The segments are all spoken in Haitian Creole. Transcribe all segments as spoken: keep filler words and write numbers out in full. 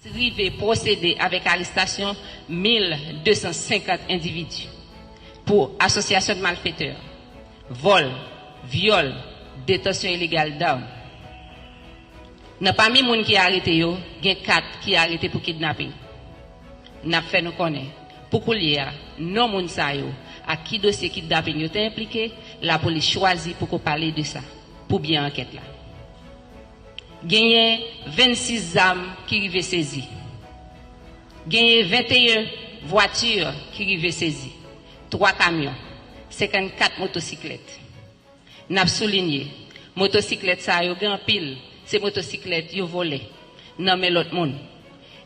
Rive pwosede avèk arestasyon mil de san senkant endividi pou asosyasyon de malfetè, vòl, vyòl, detansyon ilegal dam. Nan pami moun ki arete yo, gen kat ki arete pou kidnaping. N ap fè nou konnen, pou koulye a, non moun sa yo ak ki dosye kidnaping yo te enplike, lapolis chwazi poko pale de sa pou byen ankèt la. Genyen vennsis zam ki rive sezi. Genyen venteyen vwati ki rive sezi. Twa kamyon, senkannkat motosiklèt. N ap soulinye, motosiklèt sa yo gen anpil, se motosiklèt yo vòlè nan men lòt moun.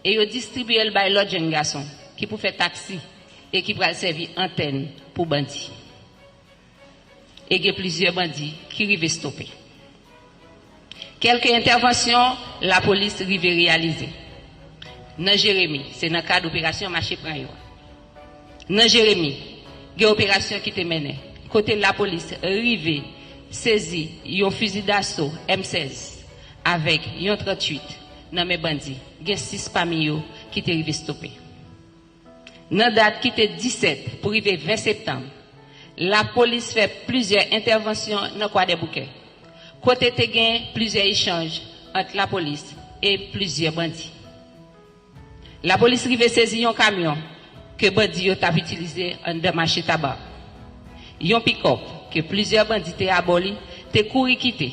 E yo distribiye l bay lòt jèn gason ki pou fè taksi e ki pral sèvi antèn pou bandi. E gen plizyè bandi ki rive stope. Kèlke entèvansyon lapolis rive reyalize. Nan Jeremi, se nan kad operasyon mache pran yo a. Nan Jeremi, gen operasyon ki te mennen, kote lapolis rive sezi yon fizi daso M sèz avèk yon tranntuit nan men bandi. Gen sis pami yo ki te rive stope. Nan dat ki te disèt pou rive ven septanm, lapolis fè plizyè entèvansyon nan Kwadèboukè, kote te gen plizyè echanj ant lapolis e plizyè bandi. Lapolis rive sezi yon kamyon ke bandi yo t ap itilize anndan mache Taba. Yon pikòp ke plizyè bandi te abò li te kouri kite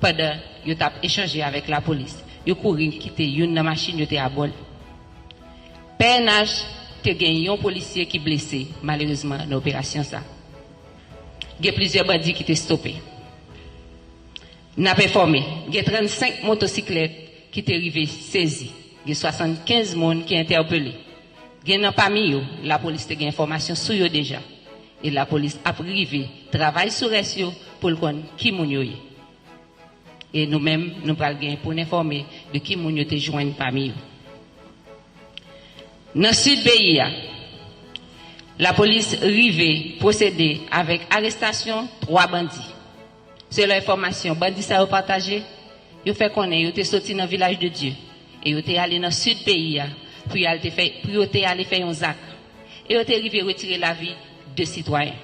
pandan yo t ap echanje avèk lapolis. Yo kouri kite youn nan machin yo te abò li. P N H te gen yon polisye ki blese, malerezman, nan operasyon sa. Gen plizyè bandi ki te stope. N ap enfòme, gen trannsenk motosiklèt ki te rive sezi. Gen swasannkenz moun ki entèpele. Gen nan pami yo, lapolis te gen enfòmasyon sou yo deja. E lapolis ap rive travay sou rès yo pou l konn ki moun yo ye. E nou menm, nou pral gen pou n enfòme de ki moun yo te jwenn pami yo. Nan sid peyi a, lapolis rive pwosede avèk arestasyon twa bandi. Selon enfòmasyon bandi sa yo pataje, yo fè konnen yo te soti nan Vilaj de Dye e yo te ale nan sid peyi a pou y al te fè, pou yo te ale fè yon zak. E yo te rive retire lavi de sitwayen,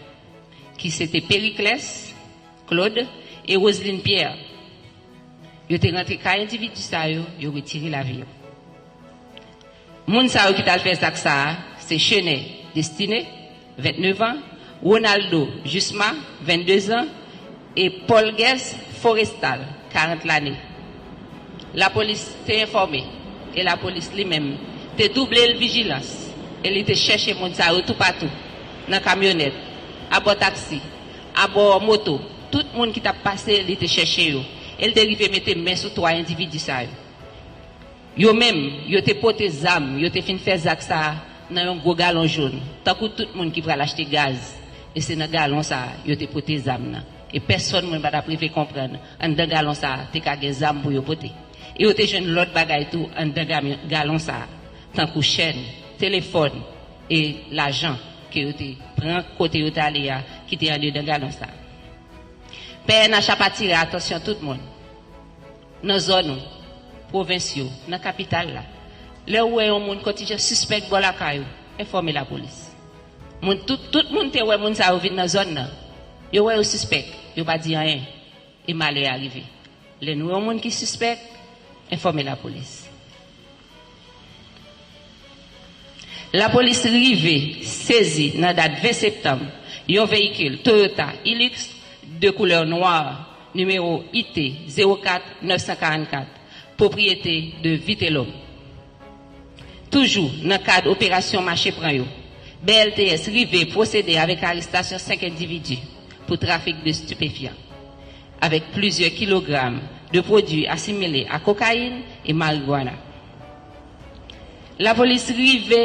ki se te Periclès Claude e Roseline Pierre. Yo te rantre kay endividi sa yo, yo retire lavi yo. Moun sa yo ki t al fè zak sa a, se Chenè Destiné, vennnev an, Ronaldo Jusma, vennde zan, e Paul Guess Forestal, karant lane. Lapolis te enfòme, e lapolis li menm te double l vijilans, e li te chèche moun sa yo toupatou, nan kamyonèt, abò taksi, abò moto, tout moun ki t ap pase, li te chèche yo, e l te rive mete men sou twa endividi sa yo. Yo menm, yo te pote zam, yo te fin fè zak sa a nan yon gwo galon jòn, tankou tout moun ki pral achte gaz. E se nan galon sa a, yo te pote zam nan. E pèsonn moun pa t ap rive konprann, anndan galon sa a, te ka gen zam pou yo pote. E yo te jwenn lòt bagay tou anndan gam-, galon sa a, tankou chèn, telefòn e lajan ke yo te pran kote yo t ale a, ki te andedan galon sa a. P N H ap atire atansyon tout moun nan zòn ou, pwovens yo, nan kapital la. Lè w wè yon moun kontijan sispèk bò lakay ou, enfòme lapolis. Moun, tout, tout moun te wè moun sa yo vin nan zòn nan. Yo wè yo sispèk, yo pa di anyen. E malè a rive. Lè nou wè yon moun ki sispèk, enfòme lapolis. Lapolis rive sezi nan dat ven septanm yon veyikil Toyota Hilux de koulè nwa, nimewo I T zewo kat nèf san karannkat, pwopriyete de Vitelhomme. Toujou nan kad operasyon mache pran yo, B L T S rive pwosede avèk arestasyon senk endividi pou trafik de stipefyan, avèk plizyè kilogram de pwodui asimile a kokayin e marigwana. Lapolis rive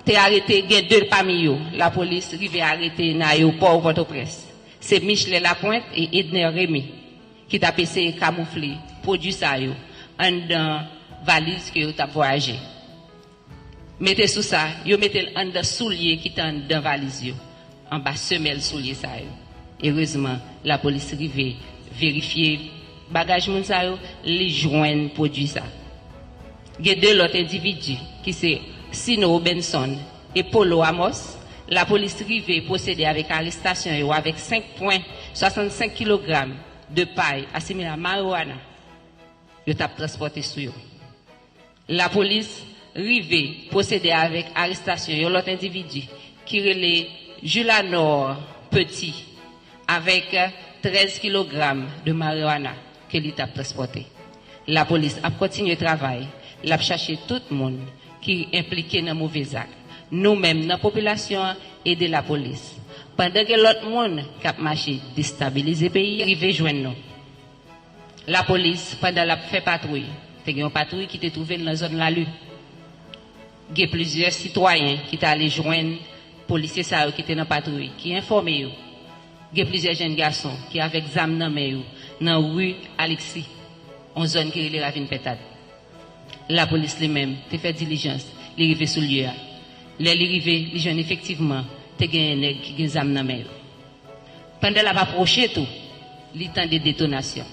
te arete, gen de pami yo, lapolis rive arete nan ayewopò Pòtoprens. Se Michelet Lapointe e Edner Remy ki t ap eseye kamoufle pwodui sa yo anndan valiz ke yo t ap vwayaje. Mete sou sa, yo mete l anndan soulye ki te anndan valiz yo, anba semèl soulye sa yo. Erezman, lapolis rive verifye bagaj moun sa yo, li jwenn pwodui sa. Gen de lòt endividi ki se Sino Robenson e Polo Amos, lapolis rive pwosede avèk arestasyon yo avèk senk pwen swasannsenk kilogram de pay asimile a marijuana yo t ap transpòte sou yo. Lapolis rive pwosede avèk arestasyon yon lòt endividi ki rele Julanor Petit avèk trèz kilogram de marijuana ke li t ap transpòte. Lapolis ap kontinye travay, l ap chache tout moun ki enplike nan move zak. Nou menm nan popilasyon an ede lapolis. Pandan gen lòt moun k ap mache destabilize peyi a, rive jwenn nou. Lapolis, pandan l ap fè patwouy, te gen yon patwouy ki te twouve l nan zòn Lali. Gen plizyè sitwayen ki t ale jwenn polisye sa yo ki te nan patwouy, ki enfòme yo. Gen plizyè jèn gason ki avèk zam nan men yo nan ri Alexis, yon zòn ki rele Ravin Pentad. Lapolis li menm te fè dilijans, li rive sou lye a. Lè li rive, li jwenn efektivman te genyen nèg ki gen zam nan men yo. Pandan l ap apwoche tou, li tande detonasyon.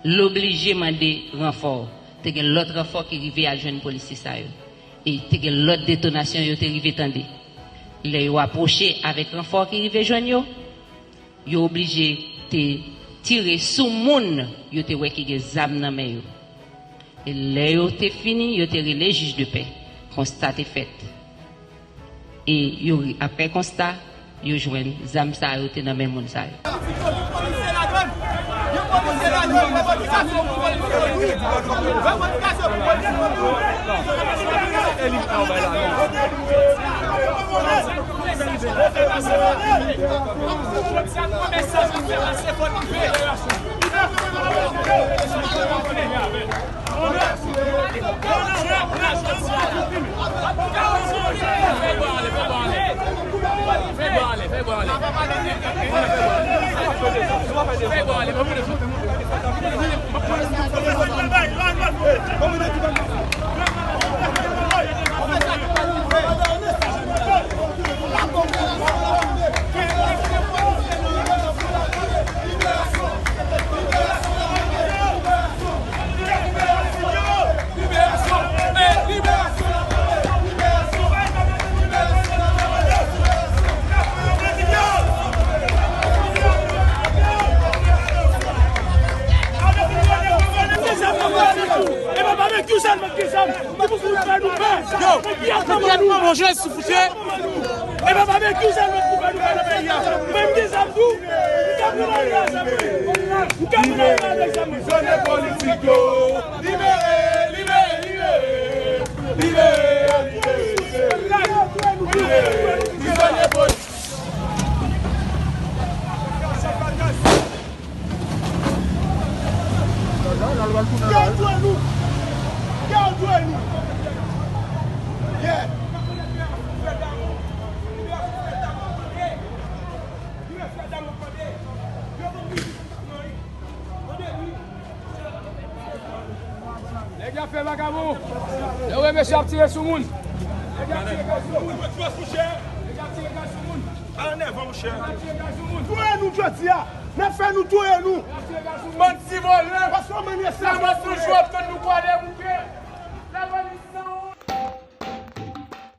L oblije mande ranfò. Te gen lòt ranfò ki rive al jwenn polisye sa yo. E te gen lòt detonasyon yo te rive tande. Lè yo apwoche avèk ranfò ki rive jwenn yo, yo oblije te tire sou moun yo te wè ki gen zam nan men yo. E lè yo te fini, yo te rele jij de pè. Konsta te fèt. E yo, apre konsta, yo jwenn zam sa yo te nan men moun sa yo. Yo, nou gen nou manje sou fouche. E pa babekyou sèlman ki pou fè nou fè nan peyi a. Mwen m gen zam tou. M ka pran lari a zam mwen. M ka pran lari a zam mwen. Prizonye politik yo. Libere, libere, libere. Libere, libere, libere. Libere, prizonye politik. Kè w jwenn nou! Kè w jwenn nou! Yeah! Nèg y ap fè vagabon. Lè w wè mesye ap tire sou moun. Nèg y ap tire kay sou moun. Nèg y ap tire kay sou moun. Touye nou jodi a. N ap fè nou touye nou. Bann ti vòlè. Paske w mande sa. Nan mòso jwèt ke nou pwale.